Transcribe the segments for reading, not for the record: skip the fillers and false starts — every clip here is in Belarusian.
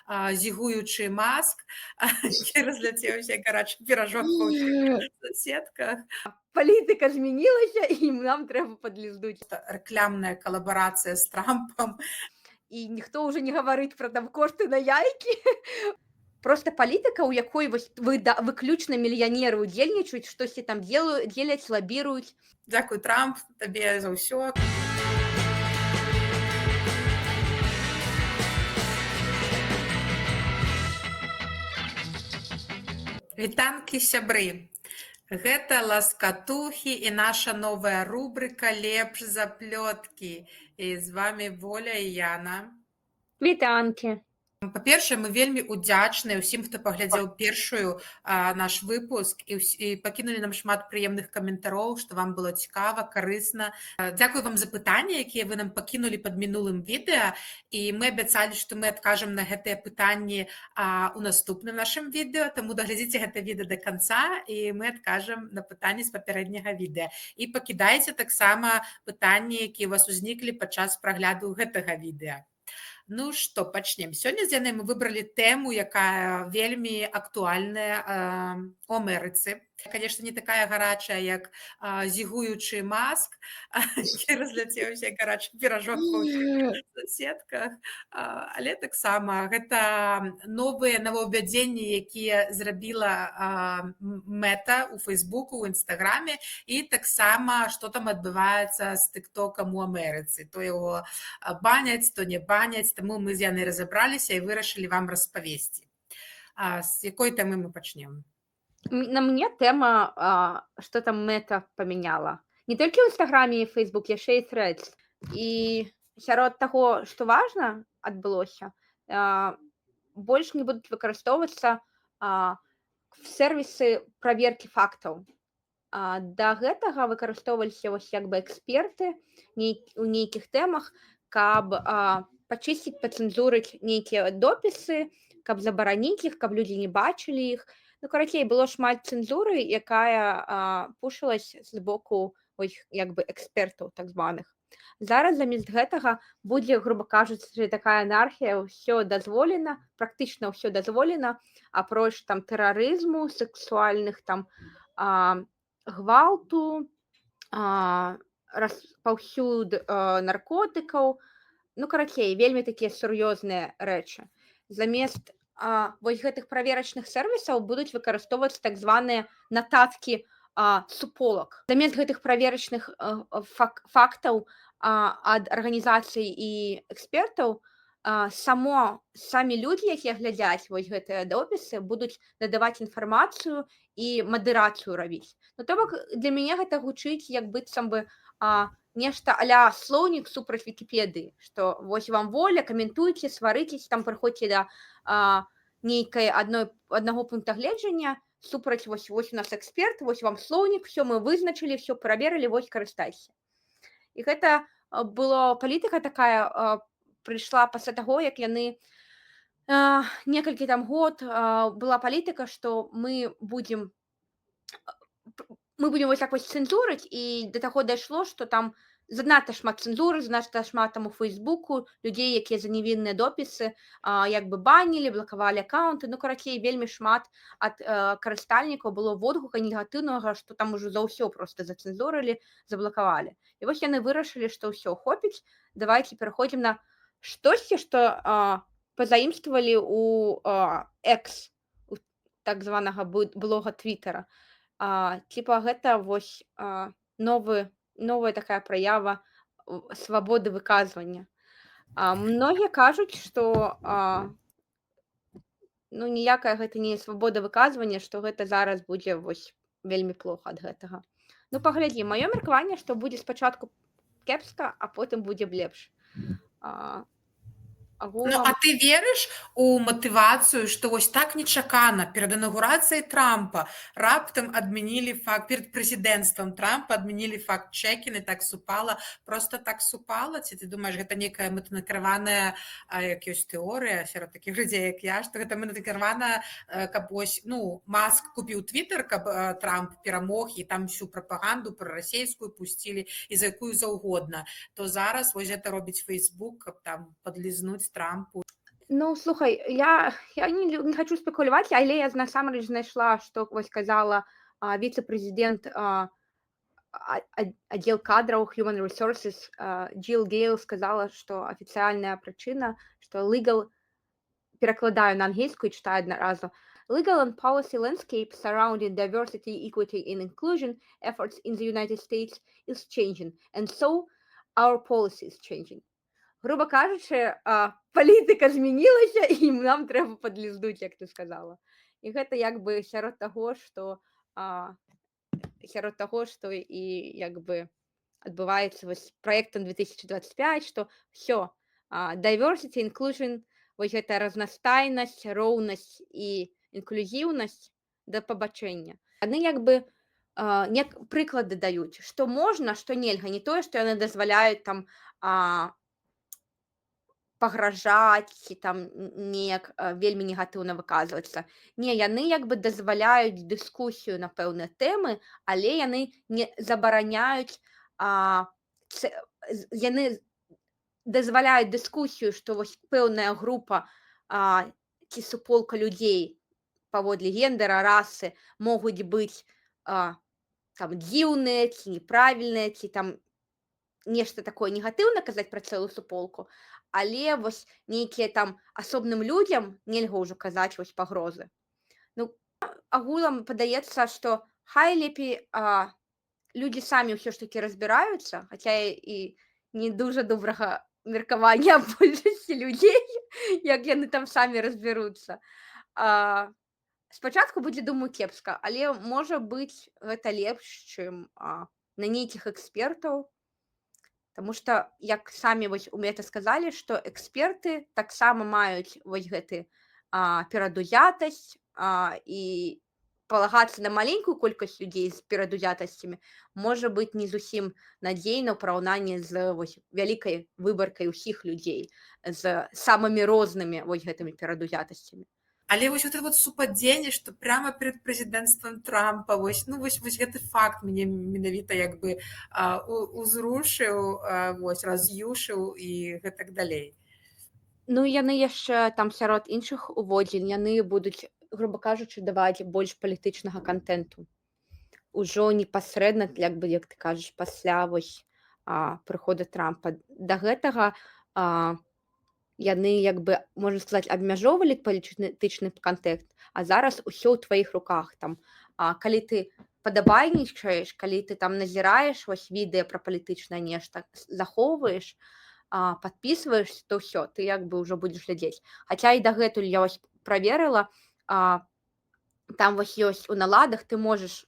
зігуючы Маск, які разляцеўся, гарачы піражок па ўсіх соцсетках. Палітыка змянілася, і нам трэба падлізнуць. Рэклямная калабарацыя з Трампам. І ніхто ўжо не гаварыць пра там кошты на яйкі. Просто палітыка, у якой вось выключна мільянеры ўдзельнічаюць, штосьці там дзеляць, лабіруюць. Дзякуй, Трамп, табе за ўсё. Вітанкі, сябры! Гэта Ласкатухі і наша новая рубрыка «Лепш за плёткі». І з вамі Воля і Яна. Вітанкі! Па-першае, мы вельмі удзячныя ўсім, хто паглядзеў першую наш выпуск і пакінулі нам шмат прыемных каментароў, што вам было цікава, карысна. Дзякую вам за пытанні, якія вы нам пакінулі пад мінулым відэа, і мы абяцалі, што мы адкажам на гэтыя пытанні ў наступным нашым відэа, таму даглядзіце гэта відэа да канца, і мы адкажам на пытанні з папярэдняга відэа. І пакідайце таксама пытанні, якія ў вас узніклі падчас прагляду гэтага відэа. Ну што, пачнем. Сёння з Янай мы выбралі тэму, якая вельмі актуальная у Амерыцы. Конечно, не такая гарачая, як зігуючы Маск, які разляцеўся, гарачы піражок па ўсіх соцсетках. Але таксама гэта новыя новаўвядзенні, якія зрабіла Мета у Фейсбуку, у Інстаграме, і таксама, што там адбываецца з тыктокам у Амерыцы. То яго баняць, то не баняць, таму мы з Янай разабраліся і вырашылі вам распавесці. З якой тэмы мы пачнем? На мне тэма, што там Мета памяняла. Не толькі ў Інстаграме і Фейсбук, яшчэ і Threads. І сярод таго, што важна адбылося, больш не будуць выкарыстоўвацца сервісы праверкі фактаў. Да гэтага выкарыстоўваліся вось як бы эксперты у нейкіх тэмах, каб пачысціць, пацэнзурыць нейкія допісы, каб забараніць іх, каб людзі не бачылі іх. Карацей, было шмат цэнзуры, якая пушылась з боку ось, як бы, экспертаў так званых. Зараз замест гэтага будзе, грубо кажучы, такая анархія, ўсё дазволена, практычна ўсё дазволена, апроч там тэрарызму, сексуальных там, гвалту, распаўсюд наркотыкаў. Карацей, вельмі такія сур'ёзныя рэчы. Замест вось гэтых праверачных сервісаў будуць выкарыстоўвацца так званыя нататкі суполак. Замест гэтых праверачных фактаў ад арганізацый і экспертаў, самі людзі, якія глядзяць вось гэтыя допісы, будуць надаваць інфармацыю і мадэрацыю рабіць. То бок для мяне гэта гучыць як быццам бы нешта а-ля слоўнік супраць Вікіпедыі, што вось вам воля, каментуйце, сварыцеся, там прыходзьце да нейкай аднаго пункта гледжання, супраць вось у нас эксперт, вось вам слоўнік, всё мы вызначылі, всё праверылі, вось карыстайся. І гэта была палітыка такая, прыйшла пасля таго, як яны, некалькі там год, была палітыка, што мы будем вось так вось цэнзурыць, і да таго дайшло, што там занадта шмат цэнзуры, занадта шмат там у Фейсбуку людзей, якія за невінныя допісы, як бы банілі, блакавалі аккаунты, карацей, вельмі шмат ад карыстальнікаў было водгука негатыўнага, што там ужо за ўсё проста зацэнзурылі, заблакавалі. І вось яны вырашылі, што ўсё, хопіць, давайте пераходзім на штосьці, што пазаімствавалі у экс, у так званага блога Твиттера. Типа гэта вось, новая такая праява свабоды выказвання. Многія кажуць, што, ніякая гэта не свабода выказвання, што гэта зараз будзе вось вельмі плохо ад гэтага. Паглядзі, маё меркаванне, што будзе спачатку кепска, а потым будзе лепш. Агулам... А ты верыш у матывацыю, што вось так нечакана перад інаугурацыяй Трампа раптам адмянілі факт, перад прэзідэнцтвам Трампа адмянілі факт-чэкін, і так супала, просто так супала? Ці ты думаеш, гэта некая мэтанакіраваная, як ёсць тэорыя сярод такіх людзей, як я, што гэта мэтанакіраваная, каб вось, Маск купіў Твиттер, каб Трамп перамог, і там всю прапаганду прарасейскую пусцілі і за якую заўгодна, то зараз вось гэта робіць Facebook, каб там падлізнуць Трампу. Ну, слухай, я не хочу спекуляваць, але я насамрэч знайшла, што вось казала віцэ-прэзідэнт, аддзел кадраў Human Resources Jill Гейл сказала, што афіцыяльная прычына, што legal, перакладаю на ангельскую і чытаю аднаразу: "Legal and policy landscape surrounding diversity, equity and inclusion efforts in the United States is changing, and so our policy is changing." Груба кажучы, палітыка змянілася, і нам трэба падлізнуць, як ты сказала. І гэта як бы сярод таго, што і як бы адбываецца вось праектам 2025, што всё, diversity, inclusion, вось гэта разнастайнасць, роўнасць і інклюзіўнасць, да пабачэння. Яны як бы прыклады даюць, што можна, што нельга, не тое, што яны дазваляюць там пагражаць ці там неяк вельмі негатыўна выказвацца. Не, яны як бы дазваляюць дыскусію на пэўныя тэмы, але яны не забараняюць, яны дазваляюць дыскусію, што вось пэўная група ці суполка людзей паводле гендара, расы могуць быць там дзіўныя ці неправільныя, ці там нешта такое негатыўна казаць пра цэлую суполку, але вось нейкія там асобным людзям нельга ўжо казаць вось пагрозы. Ну, агулам падаецца, што хай лепей людзі самі ўсё ж такі разбіраюцца, хаця і не дужа добрага меркавання большасці людзей, як яны там самі разбяруцца. Спачатку будзе, думаю, кепска, але, можа быць, гэта лепш, чым на нейкіх экспертаў. Таму што, як самі вось у Мета сказалі, што эксперты таксама маюць вось гэты перадузятасць, і палагацца на маленькую колькасць людзей з перадузятасцямі можа быць не зусім надзейна ў параўнанні з вось вялікай выбаркай усіх людзей з самымі рознымі вось гэтымі перадузятасцямі. Але вось гэта вот супадзенне, што прямо перад прэзідэнцтвам Трампа, вось, ну, вось гэты факт мяне менавіта як бы узрушыў, вось, раз'юшыў і гэтак далей. Ну, яны яшчэ там сярод іншых уводзін, яны будуць, груба кажучы, даваць больш палітычнага кантэнту. Ужо непасрэдна, як бы, як ты кажаш, пасля вось прыхода Трампа. Да гэтага яны, як бы, можна сказаць, абмяжоўвалі палітычны кантэнт, а зараз усё ў тваіх руках. Там, калі ты падабайнічаеш, калі ты там назіраеш вось відэа пра палітычнае нешта, захоўваеш, падпісваешся, то ўсё, ты як бы ўжо будзеш глядзець. Хаця і дагэтуль я вось праверыла, там вось ёсць у наладах, ты можаш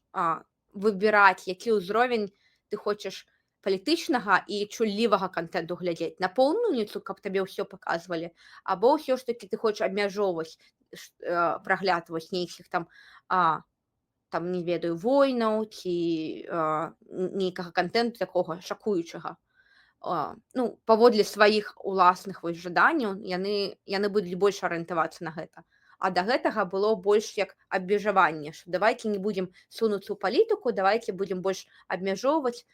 выбіраць, які ўзровень ты хочаш палітычнага і чуллівага кантэнту глядзець: на поўніцу, каб табе ўсё паказвалі, або ўсё ж такі ты хочаш абмяжоўваць прагляд вось нейкіх там там, не ведаю, войнаў ці нейкага кантэнту такога шакуючага. Ну, паводле сваіх уласных вось жаданняў яны будуць больш арыентавацца на гэта. А да гэтага было больш як абмежаванне, што давайте не будзем сунуцца ў палітыку, давайте будзем больш абмяжоўваць.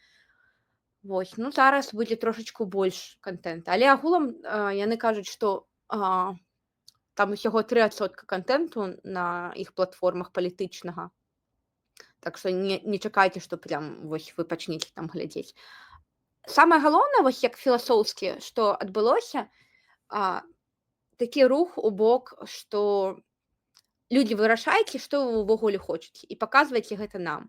Вось, ну, зараз будзе трошачку больш кантэнта. Але агулам яны кажуць, што там усяго 3% кантэнту на іх платформах палітычнага. Так што не чакайце, што прям вось вы пачнеце там глядзець. Самае галоўнае, вось як філасофскі, што адбылося, такі рух у бок, што людзі, вырашайце, што вы ўвогуле хочаце, і паказвайце гэта нам.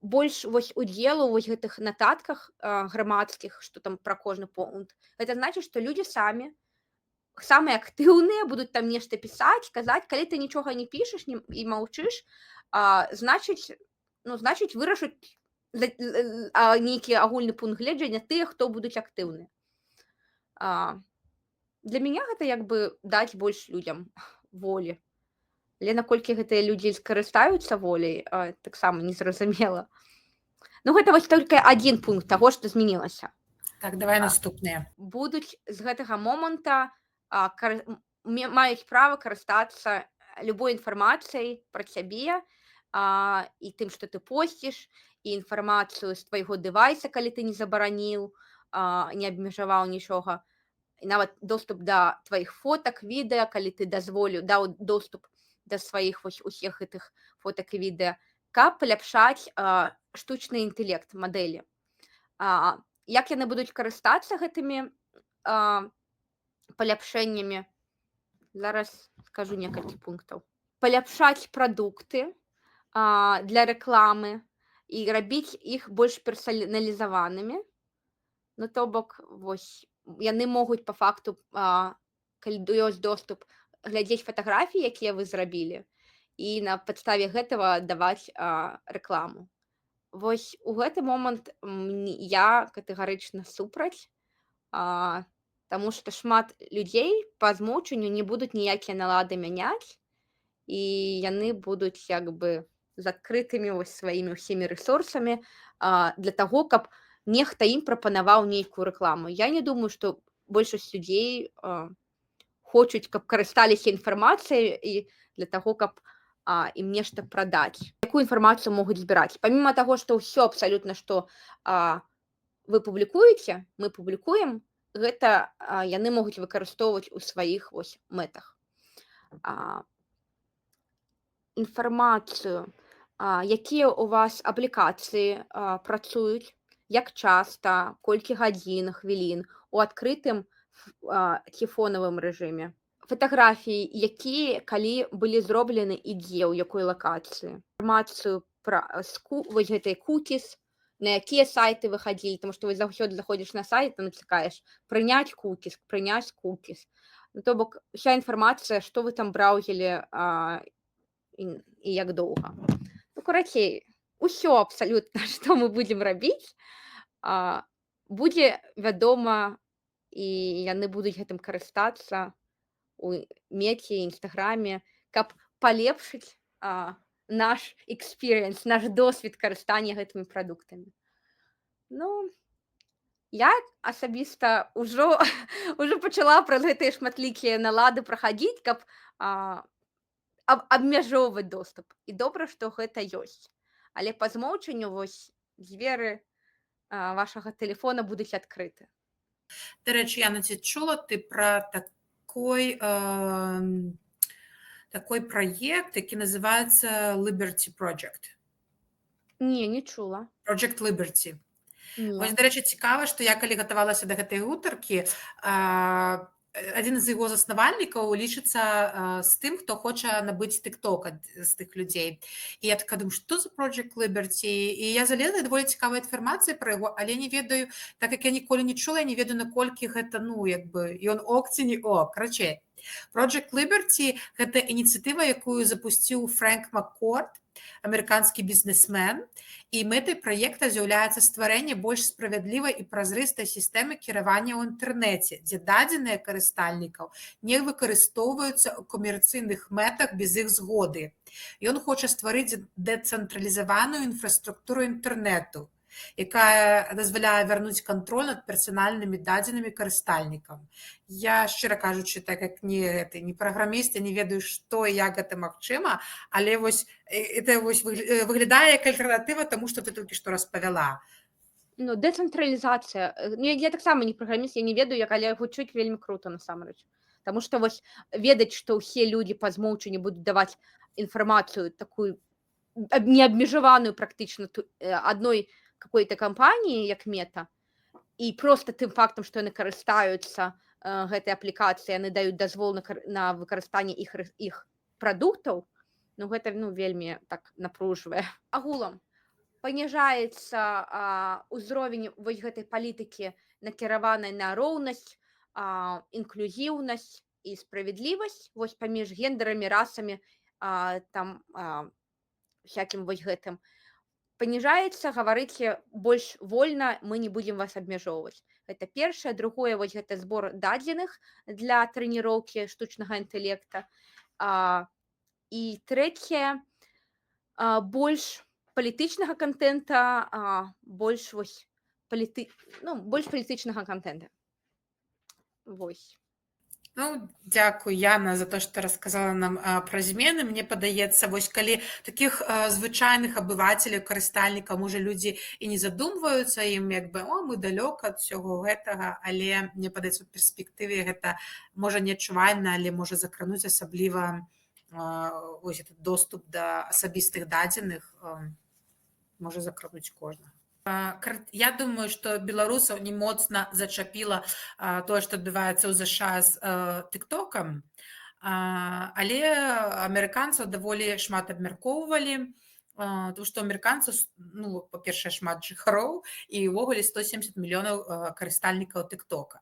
Больш вось удзелу вось гэтых нататках грамадскіх, што там пра кожны пункт. Гэта значыць, што людзі самі самыя актыўныя будуць там нешта пісаць, казаць. Калі ты нічога не пішаш і маўчыш, значыць, ну, значыць, вырашаць нейкі агульны пункт гледжання тыя, хто будуць актыўны. Для мяне гэта як бы даць больш людзям волі. Але наколькі гэтыя людзі скарыстаюцца воляй, таксама незразумела. Ну, гэта вось толькі адзін пункт таго, што змянілася. Так, давай наступныя. Будуць з гэтага моманта маюць права карыстацца любой інфармацыяй пра цябе, і тым, што ты посціш, і інфармацыю з твайго дэвайса, калі ты не забараніў, не абмежаваў нічога. І нават доступ да тваіх фотак, відэа, калі ты дазволіў, даў доступ да сваіх вось усіх гэтых фотак і відэа, каб паляпшаць штучны інтэлект, мадэлі. Як яны будуць карыстацца гэтымі паляпшэннямі? Зараз скажу некалькі пунктаў. Паляпшаць прадукты для рэкламы і рабіць іх больш персаналізаванымі. Ну, то бок вось яны могуць па факту, калі ёсць доступ, глядзець фатаграфіі, якія вы зрабілі, і на падставе гэтага даваць рэкламу. Вось у гэты момант я катэгарычна супраць, таму што шмат людзей па змоўчанню не будуць ніякія налады мяняць, і яны будуць як бы з адкрытымі вось сваімі ўсімі рэсурсамі для таго, каб нехта ім прапанаваў нейкую рэкламу. Я не думаю, што большасць людзей хочуць, каб карысталіся інфармацыяй і для таго, каб ім нешта прадаць. Якую інфармацыю могуць збіраць? Помимо таго, што ўсё абсалютна, што вы публікуеце, мы публікуем, гэта яны могуць выкарыстоўваць у сваіх вось мэтах. Інфармацыю, якія у вас аплікацыі працуюць, як часта, колькі гадзін, хвілін, у адкрытым ці фонавым рэжыме. Фатаграфіі, якія калі былі зроблены і дзе, ў якой лакацыі. Інфармацыю пра вось гэтай кукіс, на якія сайты вы хадзілі, тому што вы заўсёды заходзіш на сайт, там націскаеш прыняць кукіс, прыняць кукіс. Ну, то бок уся інфармацыя, што вы там браузілі і як доўга. Ну, карацей, усё абсалютна, што мы будзем рабіць, будзе вядома, і яны будуць гэтым карыстацца у Меце, Інстаграме, каб палепшыць наш experience, наш досвед карыстання гэтымі прадуктамі. Ну, я асабіста ўжо пачала праз гэтыя шматлікія налады прахадзіць, каб абмяжоўваць доступ. І добра, што гэта ёсць. Але па змоўчанню вось дзверы вашага тэлефона будуць адкрыты. Дарэчы, Яна, ці чула ты пра такой праект, які называецца Liberty Project? Не, не чула. Project Liberty. Не. Вось, дарэчы, цікава, што я, калі гатавалася да гэтай гутаркі, адзін з яго заснавальнікаў лічыцца з тым, хто хоча набыць TikTok з тых людзей. І я такая думаю, што за Project Liberty? І я залезла, і даволі цікавая інфармацыя пра яго, але не ведаю, так як я ніколі не чула, я не ведаю, наколькі гэта, ну, як бы, ён ок ці не ок. Карацей, Project Liberty — гэта ініцыятыва, якую запусціў Фрэнк Маккорд, амерыканскі бізнесмен, і мэтай праекта з'яўляецца стварэнне больш справядлівай і празрыстай сістэмы кіравання ў інтэрнэце, дзе дадзеныя карыстальнікаў не выкарыстоўваюцца ў камерцыйных мэтах без іх згоды. Ён хоча стварыць дэцэнтралізаваную інфраструктуру інтэрнэту, якая дазваляе вярнуць кантроль над персанальнымі дадзенымі карыстальнікам. Я, шчыра кажучы, так як не, гэты, не праграміст, я не ведаю, што і як гэта магчыма, але вось это вось выглядае як альтэрнатыва таму, што ты толькі што распавяла. Ну, дэцэнтралізацыя. Ну, я таксама не праграміст, я не ведаю, як, але гучыць вельмі круто насамрэч. Таму што вось ведаць, што ўсе людзі па змоўчанню будуць даваць інфармацыю такую неабмежаваную практычна адной какой-то кампаніі, як Мета, і просто тым фактам, што яны карыстаюцца гэтай аплікацыяй, яны даюць дазвол на выкарыстанне іх прадуктаў, ну, гэта, ну, вельмі так напружвае. Агулам паніжаецца ўзровень вось гэтай палітыкі, накіраванай на роўнасць, інклюзіўнасць і справядлівасць вось паміж гендерамі, расамі, там всякім вось гэтым. Паніжаецца, гаварыце больш вольна, мы не будзем вас абмяжоўваць. Гэта першае. Другое, вось гэта збор дадзеных для трэніроўкі штучнага інтэлекта. І трэцяе, больш палітычнага кантэнта, больш вось ну, больш палітычнага кантэнта. Вось. Ну, дзякуй, Яна, за то, што расказала нам пра змены. Мне падаецца, вось калі такіх звычайных абывацеляў, карыстальнікаў, можа, людзі і не задумваюцца, ім як бы, о, мы далёка ад усяго гэтага, але мне падаецца, у перспектыве гэта можа неадчувальна, але можа закрануць, асабліва вось этот доступ да асабістых дадзеных можа закрануць кожнага. Я думаю, што беларусаў не моцна зачапіла тое, што адбываецца ў ЗША з тыктокам, але амерыканцаў даволі шмат абмяркоўвалі, тому што амерыканцаў, ну, па-першае, шмат жыхароў і ўвогуле 170 мільёнаў карыстальнікаў тыктока.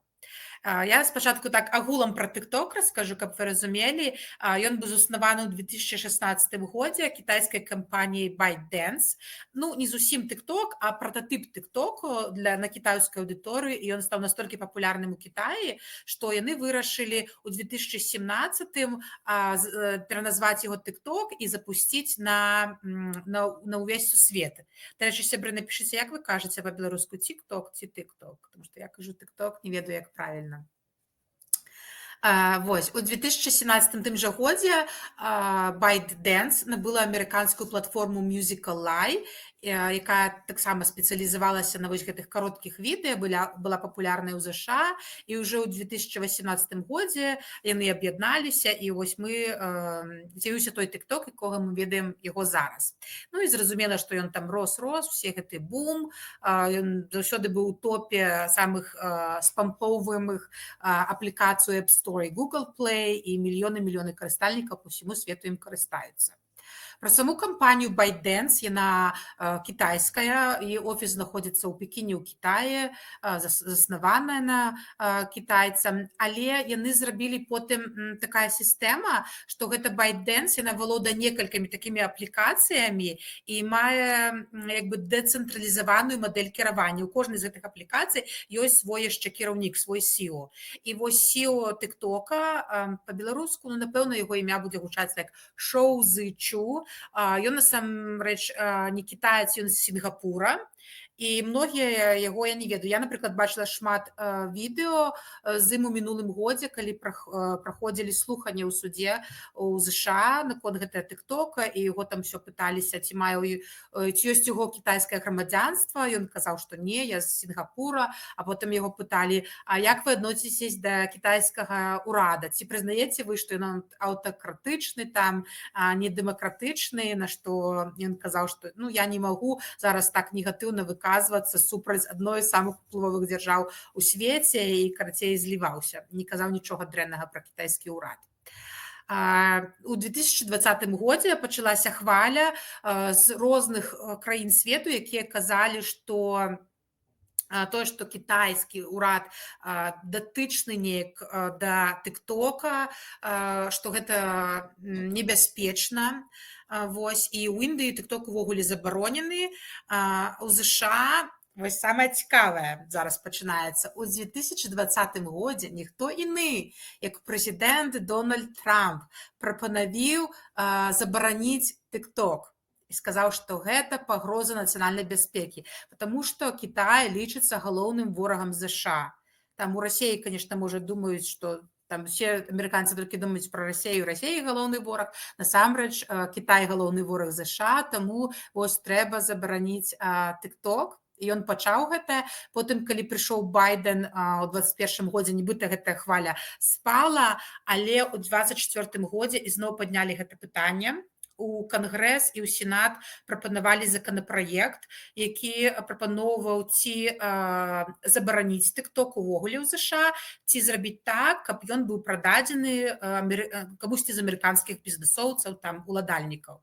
Я спачатку так агулам пра TikTok раскажу, каб вы разумелі. Ён быў заснаваны ў 2016 годзе кітайскай кампаніяй ByteDance. Ну, не зусім TikTok, а прататып TikTok на кітайскую аўдыторыю, і ён стаў настолькі папулярным у Кітаі, што яны вырашылі ў 2017 пераназваць яго TikTok і запусціць на ўвесь сусвет. Дарэчы, сябры, напішыце, як вы кажаце па-беларуску, TikTok ці TikTok, потому что я кажу TikTok, не ведаю, як правильно. Вось у 2017 тым жа годзе ByteDance набыла амерыканскую платформу Musical.ly, якая таксама спецыялізавалася на вось гэтых кароткіх відэа, была папулярная ў ЗША, і ўжо ў 2018 годзе яны аб'ядналіся, і вось з'явіўся той TikTok, якога мы ведаем яго зараз. Ну і зразумела, што ён там рос, усе гэты бум, ён заўсёды быў у топе самых спампоўваемых аплікацый App Store і Google Play, і мільёны-мільёны карыстальнікаў по ўсяму свету ім карыстаюцца. Пра саму кампанію ByteDance: яна кітайская, і офіс знаходзіцца ў Пекіне, ў Кітаі, заснаваная на кітайцам, але яны зрабілі потым такая сістэма, што гэта ByteDance, яна валодае некалькімі такімі аплікацыямі і мае як бы дэцэнтралізаваную мадэль кіравання. У кожнай з гэтых аплікацый ёсць свой яшчэ кіраўнік, свой CEO. І вось CEO TikTока, па-беларуску, ну, напэўна, яго імя будзе гучаць як Шоу Зы Чу. Ён насамрэч не кітаец, ён з Сінгапура. І многія яго, я не ведаю. Я, напрыклад, бачыла шмат відэо з ім у мінулым годзе, калі праходзілі слуханні ў судзе у ЗША наконт гэтага тыктока, і яго там все пыталіся, ці мае ці ёсць яго кітайскае грамадзянства. Ён казаў, што не, я з Сінгапура, а потым яго пыталі: «А як вы адносіцесь да кітайскага ўрада, ці прызнаеце вы, што ён аўтакратычны там, недэмакратычны?» На што ён казаў, што, ну, я не магу зараз так негатыўна выказвацца супраць адной з самых уплывовых дзяржаў у свеце, і, карацей, зліваўся, не казаў нічога дрэннага пра кітайскі ўрад. У 2020 годзе пачалася хваля з розных краін свету, якія казалі, што тое, што кітайскі ўрад датычны неяк да тыктока, што гэта небяспечна. Вось і ў Індыі тыкток увогуле забаронены. У ЗША, вось самае цікавае зараз пачынаецца, у 2020 годзе ніхто іны, як прэзідэнт Дональд Трамп, прапанавіў забараніць тыкток і сказаў, што гэта пагроза нацыянальнай бяспекі, потому что Кітай лічыцца галоўным ворагам ЗША. Там у Расеі, конечно, можа, думаюць, што там все амерыканцы толькі думаюць пра Расею, Расеі галоўны вораг. Насамрэч Кітай галоўны вораг ЗША, таму вось трэба забараніць тыкток. І ён пачаў гэта. Потым, калі прыйшоў Байден у 21 годзе, нібыта гэтая хваля спала, але ў 24 годзе ізноў паднялі гэта пытанне. У кангрэс і ў сенат прапанавалі законапраект, які прапаноўваў ці забараніць тыкток увогуле ў ЗША, ці зрабіць так, каб ён быў прададзены камусьці з амерыканскіх бізнесоўцаў, там, уладальнікаў.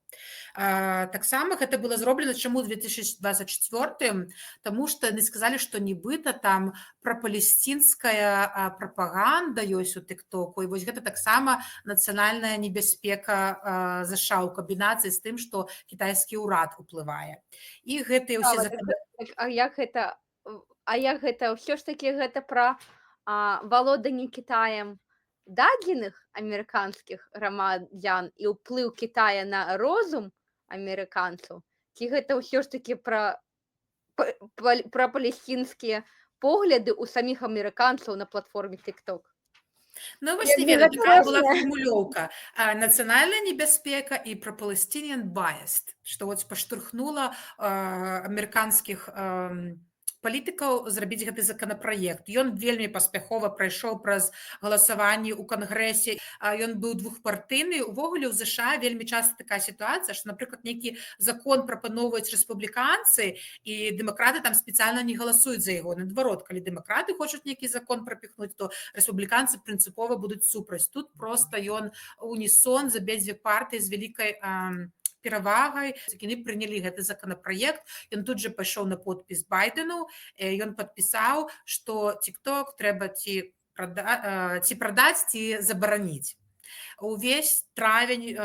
Таксама гэта было зроблена. Чаму 2024? Таму што яны сказалі, што нібыта там прапалесцінская прапаганда ёсць у тыктоку, і вось гэта таксама нацыянальная небяспека ЗША ў камбінацыі з тым, што кітайскі ўрад уплывае. І гэтыя ўсе А як гэта ўсё ж такі гэта пра валоданне Кітаем дадзеных амерыканскіх грамадзян і ўплыў Кітая на розум амерыканцаў, ці гэта ўсё ж такі пра палесцінскія погляды ў саміх амерыканцаў на платформе TikTok? Ну, вось Як не бы ведаю, гэта такая была рознае. фармулёўка. Нацыянальная небяспека і pro-Palestinian bias, што вот паштурхнула амерыканскіх палітыкаў зрабіць гэты законапраект. Ён вельмі паспяхова прайшоў праз галасаванні ў Кангрэсе. Ён быў двухпартыйны. Увогуле ў ЗША вельмі часта такая сітуацыя, што, напрыклад, нейкі закон прапаноўваюць рэспубліканцы, і дэмакраты там спецыяльна не галасуюць за яго. Наадварот, калі дэмакраты хочуць нейкі закон прапіхнуць, то рэспубліканцы прынцыпова будуць супраць. Тут просто ён унісон з абедзве партыі з вялікай перавагай яны прынялі гэты законапраект. Ён тут же пайшоў на подпіс Байдену, ён падпісаў, што TikTok трэба ці прадаць, ці забараніць. Увесь травень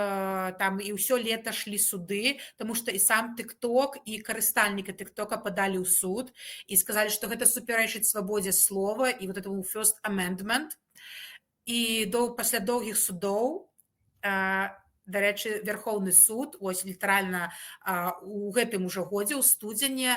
там і ўсё лета шлі суды, тому что і сам TikTok, і карыстальнікі TikToка падалі ў суд і сказалі, што гэта супярэчыць свабодзе слова і вот этому First Amendment. І пасля доўгіх судоў, дарэчы, Вярхоўны суд ось літаральна у гэтым ужо годзе, ў студзені,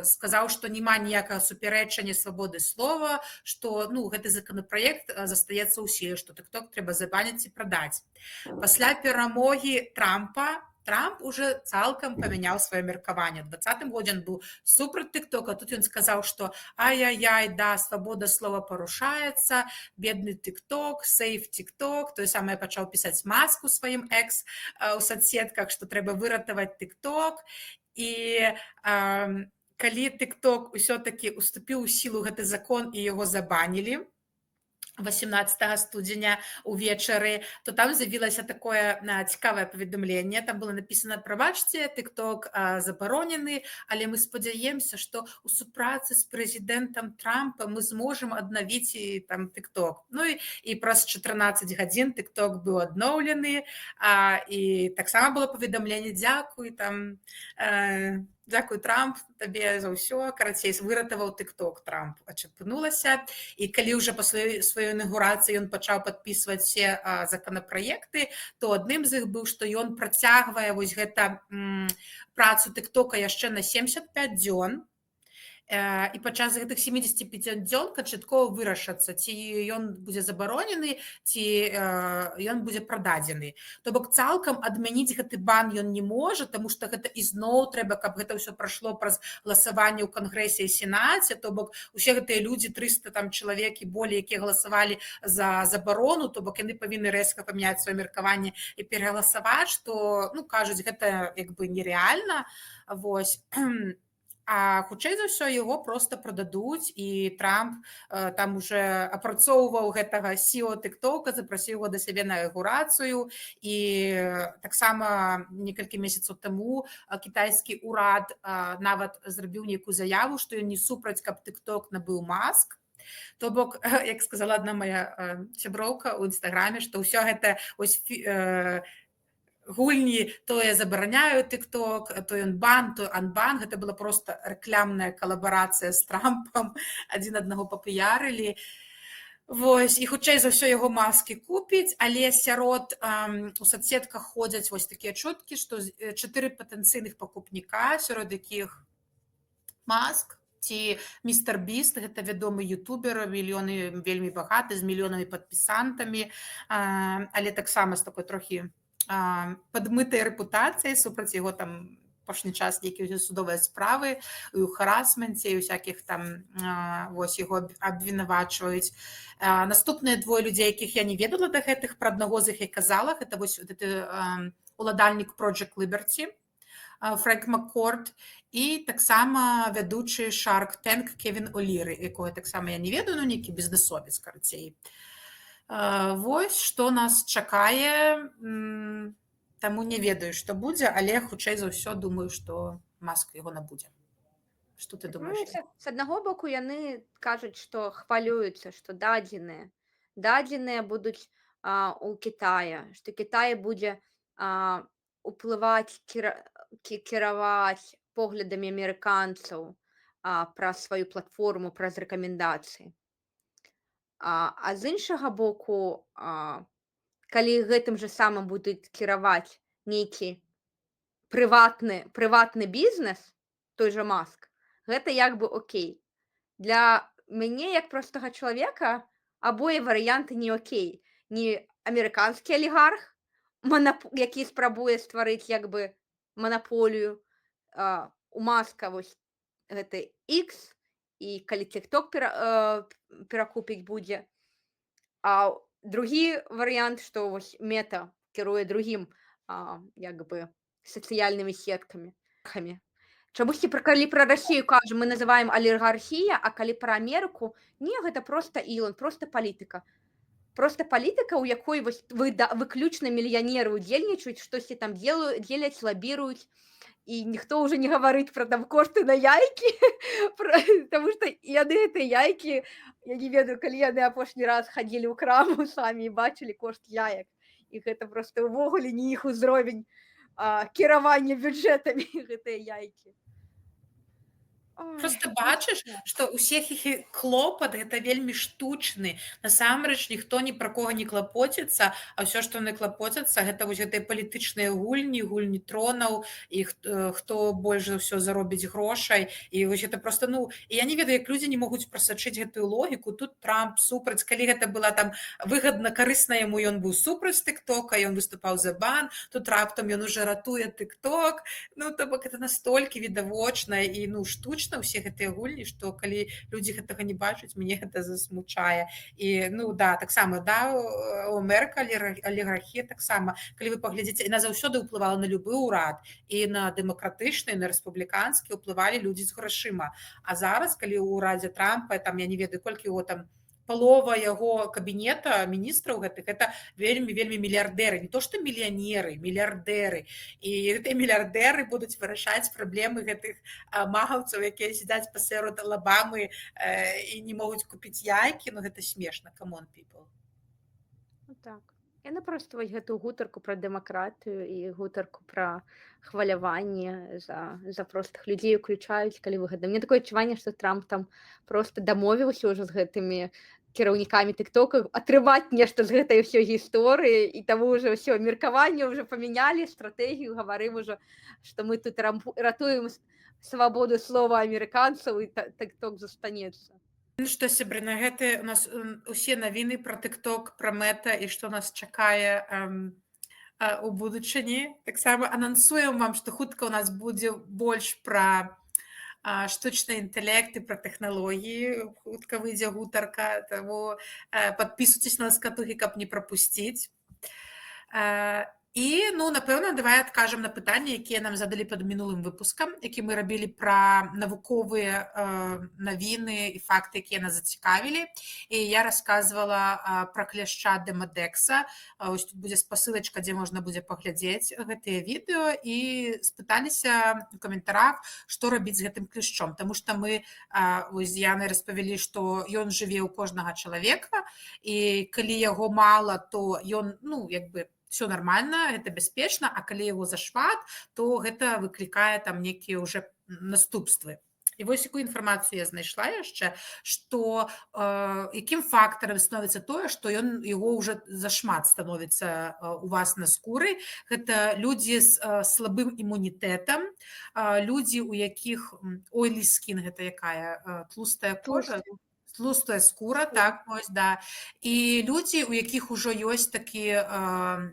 сказаў, што няма ніякага супярэчання свабоды слова, што, ну, гэты законапраект застаецца ў сіле, што TikTok трэба забаніць і прадаць. Пасля перамогі Трампа Трамп уже цалкам памяняў сваё меркаванне. 20-м годзе ён быў супраць TikToка, тут ён сказаў, што ай-яй-яй, да, свабода слова парушаецца, бедны TikTok, save TikTok, тое самае пачаў пісаць Маску сваім экс у соцсетках, што трэба выратаваць TikTok. І калі TikTok усё-такі уступіў у сілу гэты закон і яго забанілі 18 студзеня увечары, то там з'явілася такое цікавае паведамленне. Там было написано: «Прабачце, TikTok забаронены, але мы спадзяемся, што у супрацы з прэзідэнтам Трампа мы зможам аднавіць і там TikTok». Ну і праз 14 гадзін TikTok быў адноўлены, і таксама было паведамленне: «Дзякуй там, дзякуй, Трамп, табе за ўсё». Карацей, выратаваў TikTok Трамп, ачапынулася. І калі ўжо пасля сваёй інаугурацыі ён пачаў падпісваць все законапраекты, то адным з іх быў, што ён працягвае вось гэта працу TikToка яшчэ на 75 дзён. І падчас гэтых 75 дзён канчаткова вырашацца, ці ён будзе забаронены, ці ён будзе прададзены. То бок цалкам адмяніць гэты бан ён не можа, таму што гэта ізноў трэба, каб гэта ўсё прайшло праз галасаванне ў Кангрэсе і Сенаце, то бок усе гэтыя людзі, 300 там чалавек і болей, якія галасавалі за забарону, то бок яны павінны рэзка памяняць сваё меркаванне і перагаласаваць, што, ну, кажуць, гэта як бы нерэальна. Вось. А хутчэй за ўсё яго просто прададуць, і Трамп там уже апрацоўваў гэтага CEO TikToка, запрасіў его да сябе на інаўгурацыю. І таксама некалькі месяцаў таму кітайскі ўрад нават зрабіў нейкую заяву, што ён не супраць, каб TikTok набыў Маск. То бок, як сказала одна моя сяброўка ў Інстаграме, што ўсё гэта ось гульні: то я забараняю TikTok, то ён бан, то анбан, гэта была просто рэклямная калабарацыя з Трампам, адзін аднаго папіярылі. Вось, і хутчэй за ўсё яго Маск купіць, але сярод у соцсетках ходзяць вось такія чуткі, што чатыры патэнцыйных пакупніка, сярод якіх Маск ці Містэр Біст, гэта вядомы ютубер, мільёны, вельмі багаты, з мільёнамі падпісантамі, але таксама з такой трохі падмытай рэпутацыяй, супраць яго там апошні час нейкія судовыя справы і ў харасменце, і ўсякіх там, вось яго абвінавачваюць. Наступныя двое людзей, якіх я не ведала да гэтых, пра аднаго з іх я казала, гэта вось гэты уладальнік Project Liberty Фрэнк Маккорд і таксама вядучы Shark Tank Кевін Оліры, якога таксама я не ведаю, ну, нейкі бізнесовец, карацей. Вось што нас чакае, таму не ведаю, што будзе, але хутчэй за ўсё думаю, што Маск яго набудзе. Што ты Ну, думаеш? з аднаго боку, яны кажуць, што хвалююцца, што дадзеныя будуць у Кітая, што Кітай будзе уплываць, кіраваць поглядамі амерыканцаў праз сваю платформу, праз рэкамендацыі. А з іншага боку, калі гэтым жа самым будуць кіраваць нейкі прыватны бізнес, той жа Маск, гэта як бы окей. Для мяне, як простага чалавека, Абое варыянты не окей. Не амерыканскі алігарх, які спрабуе стварыць як бы манаполію, у Маска вось гэты X, і калі TikTok перакупіць будзе. А другі варыянт, што вось Мета кіруе другім, як бы сацыяльнымі сеткамі. Чамусьці пра калі пра Расію кажам, мы называем алігархія, а калі пра Амерыку, не, гэта проста Ілон, проста палітыка. Проста палітыка, у якой вось выключна мільянеры ўдзельнічаюць, штосьці там дзеляць, лабіруюць, і ніхто ўжо не гаварыць пра там кошты на яйкі, таму што яны гэтыя яйкі, я не ведаю, калі яны апошні раз хадзілі ў краму самі і бачылі кошт яек. І гэта проста ўвогуле не іх узровень кіравання бюджэтамі, гэтыя яйкі. Ой, Просто ну бачыш, што? што ўсіх іх клопат гэта вельмі штучны. Насамрэч ніхто ні пра кого не клапоціцца, а ўсё, што яны клапоцяцца, гэта вось гэтыя палітычныя гульні, гульні тронаў і хто больш за ўсё заробіць грошай. І вось гэта просто, ну, і я не ведаю, як людзі не могуць прасачыць гэтую логіку. Тут Трамп супраць, калі гэта была там выгадна, карысна яму, ён быў супраць тыктока, ён выступаў за бан, тут раптам ён уже ратуе тыкток. Ну, то бок это настолькі відавочна і, ну, штучна ўсе гэтыя гульні, што калі людзі гэтага не бачаць, мяне гэта засмучае. І, ну да, таксама, да, у Амерыка алігархія таксама, калі вы паглядзіце, яна заўсёды ўплывала на любы ўрад, і на дэмакратычны, і на рэспубліканскі ўплывалі людзі з грашыма. А зараз, калі ў урадзе Трампа, там, я не ведаю, колькі яго там, палова яго кабінета міністраў гэтых, гэта вельмі, вельмі мільярдэры, не то што мільянеры, мільярдэры. І гэтыя мільярдэры будуць вырашаць праблемы гэтых магаўцаў, якія сядзяць пасярод Алабамы і не могуць купіць яйкі. Ну, гэта смешна, come on, people. Ну, так. Яны проста вось гэтую гутарку пра дэмакратыю і гутарку пра хваляванне за простых людзей уключаюць, калі выгадна. Мне такое адчуванне, што Трамп там проста дамовіўся ўжо з гэтымі кіраўнікамі тыктока атрымаць нешта з гэтай ўсёй гісторыі, і таму ўжо ўсё меркаванне ўжо памянялі, стратэгію, гаварым ужо, што мы тут ратуем свабоду слова амерыканцаў, і тыкток застанецца. Ну што, сябры, на гэты у нас усе навіны пра тыкток, пра Мэта і што нас чакае у будучыні. Таксама анансуем вам, што хутка ў нас будзе больш пра штучны інтэлект і пра тэхналогіі. Хутка выйдзе гутарка, таму падпісвайцесь на Ласкатухі, каб не прапусціць. І, ну, напэўна, давай адкажам на пытанні, якія нам задалі пад мінулым выпускам, які мы рабілі пра навуковыя навіны і факты, якія нас зацікавілі. І я расказвала пра кляшча дэмадэкса. Ось тут будзе спасылачка, дзе можна будзе паглядзець гэтыя відэо, і спыталіся у каментарах, што рабіць з гэтым кляшчом. Таму што мы вось з Янай распавялі, што ён жыве ў кожнага чалавека, і калі яго мала, то ён, ну, як бы, всё нормально, это бяспечна, а калі яго зашмат, то гэта выклікае там некія ўжо наступствы. І вось якую інфармацыю я знайшла яшчэ, што якім фактарам становіцца тое, што ён яго ўжо зашмат становіцца у вас на скуры. Гэта людзі з слабым імунітэтам, людзі, у якіх oily skin, гэта якая тлустая кожа, Тлустая. Тлустая скура, так, вось, да. І людзі, у якіх ужо ёсць такія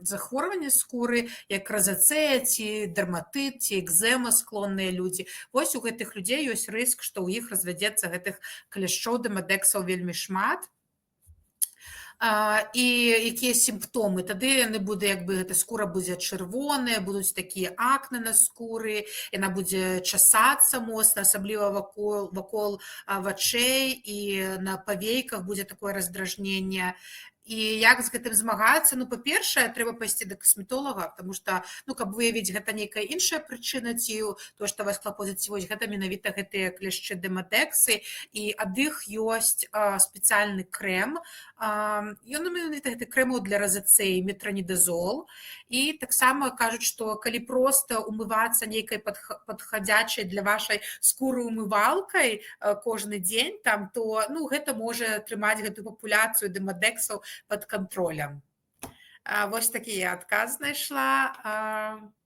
захворванні скуры, як разацея, ці дэрматыт, ці экзема склонныя людзі. Вось у гэтых людзей ёсць рыск, што ў іх развядзецца гэтых кляшчоў дэмадэксаў вельмі шмат. І якія сімптомы? Тады яны будзе, як бы, гэта скура будзе чырвоная, будуць такія акны на скуры, яна будзе часацца моцна, асабліва вакол вачэй і на павейках будзе такое раздражненне. І як з гэтым змагацца? Ну, па-першае, трэба пайсці да касметолага, потому что, ну, каб выявіць, гэта нейкая іншая прычына ці то, што вас клапоціць, ці вось гэта менавіта гэтыя кляшчы дэмадэксы, і ад іх ёсць спецыяльны крэм. Ён менавіта гэты крэмаў для разацеі, метранідазол. І таксама кажуць, што калі проста умывацца нейкай падхадзячай для вашай скуры умывалкай кожны дзень там, то, ну, гэта можа трымаць гэтую папуляцыю дэмадэксаў под кантролем. Вось такі я адказ знайшла.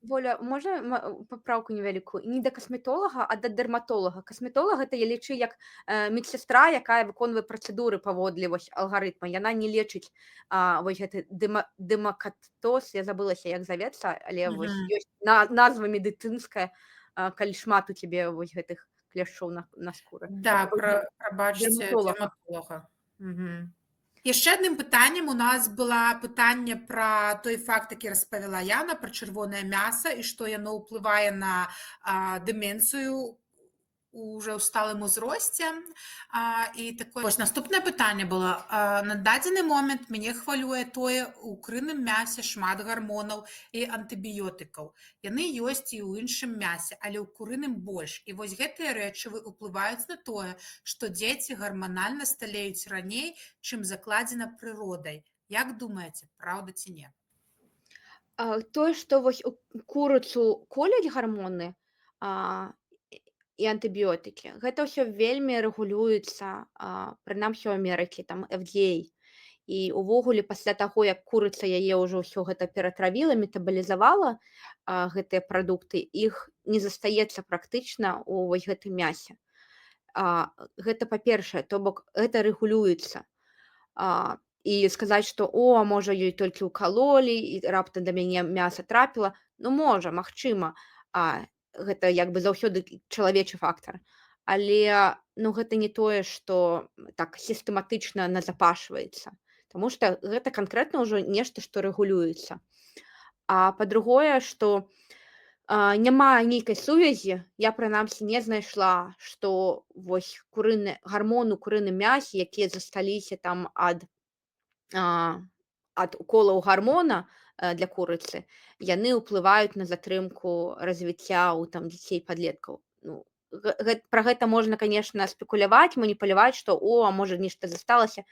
Воля, можна папраўку невялікую? Не да касметолага, а да дэрматолага. Касметолаг — гэта, я лічу, як медсестра, якая выконвае працэдуры паводле вось алгарытма. Яна не лечыць вось гэты дэмакатоз, я забылася, як завецца, але вось ёсць назва медыцынская, калі шмат у цябе вось гэтых кляшчоў на скуры. Да, прабачце, дэрматолага. Дэрматолага. Яшчэ адным пытаннем у нас была пытанне пра той факт, які распавяла Яна, пра чырвонае мяса і што яно ўплывае на дэмэнцыю уже ў сталым узросце. І такое вось наступнае пытанне было. На дадзены момант мяне хвалюе тое: у курыным мясе шмат гармонаў і антыбіётыкаў. Яны ёсць і ў іншым мясе, але ў курыным больш. І вось гэтыя рэчывы ўплываюць на тое, што дзеці гарманальна сталеюць раней, чым закладзена прыродай. Як думаеце, праўда ці не? Тое, што вось у курыцу коляць гармоны і антыбіётыкі, гэта ўсё вельмі рэгулюецца, прынамсі ў Амерыкі, там FDA. І ўвогуле пасля таго, як курыца яе ўжо ўсё гэта ператравіла, метабалізавала, гэтыя прадукты, іх не застаецца практычна ў вось гэтым мясе. Гэта па-першае, то бок гэта рэгулюецца. І сказаць, што о, а можа, ёй толькі ўкалолі і раптам да мяне мяса трапіла, ну можа, магчыма, гэта як бы заўсёды чалавечы фактар. Але ну гэта не тое, што так сістэматычна назапашваецца. Таму што гэта канкрэтна ўжо нешта, што рэгулюецца. А па-другое, што няма нейкай сувязі, я прынамсі не знайшла, што вось курыны гармон у курыным мясе, якія засталіся там ад уколаў гармона для курыцы, яны ўплываюць на затрымку развіцця ў там дзяцей, падлеткаў. Ну, пра гэта можна, конечно, спекуляваць, маніпуляваць, што о, а можа, нешта засталася,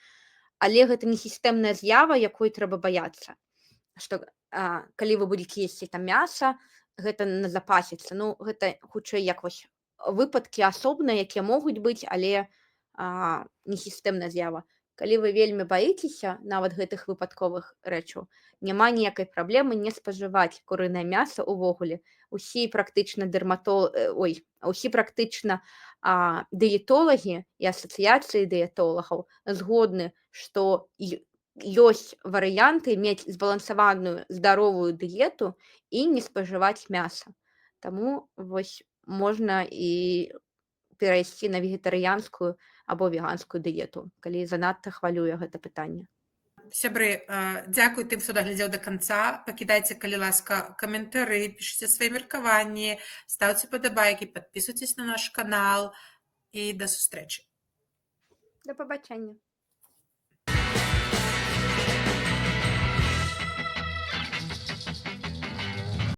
але гэта не сістэмная з'ява, якой трэба баяцца. Што калі вы будзеце есці там мяса, гэта назапасіцца. Ну, гэта хутчэй як вось выпадкі асобныя, якія могуць быць, але не сістэмная з'ява. Калі вы вельмі баіцеся нават гэтых выпадковых рэчаў, няма ніякай праблемы не спажываць курынае мяса ўвогуле. Усе практычна ой, усе практычна дыетолагі і асацыяцыі дыетолагаў згодны, што ёсць варыянты мець збалансаваную здаровую дыету і не спажываць мяса. Таму вось можна і перайсці на вегетарыянскую або веганскую дыету, калі занадта хвалюе гэта пытанне. Сябры, дзякуй тым, хто даглядзеў да канца. Пакідайце, калі ласка, каментары, пішыце свае меркаванні, стаўце падабайкі, падпісвайцеся на наш канал і да сустрэчы. Да пабачэння.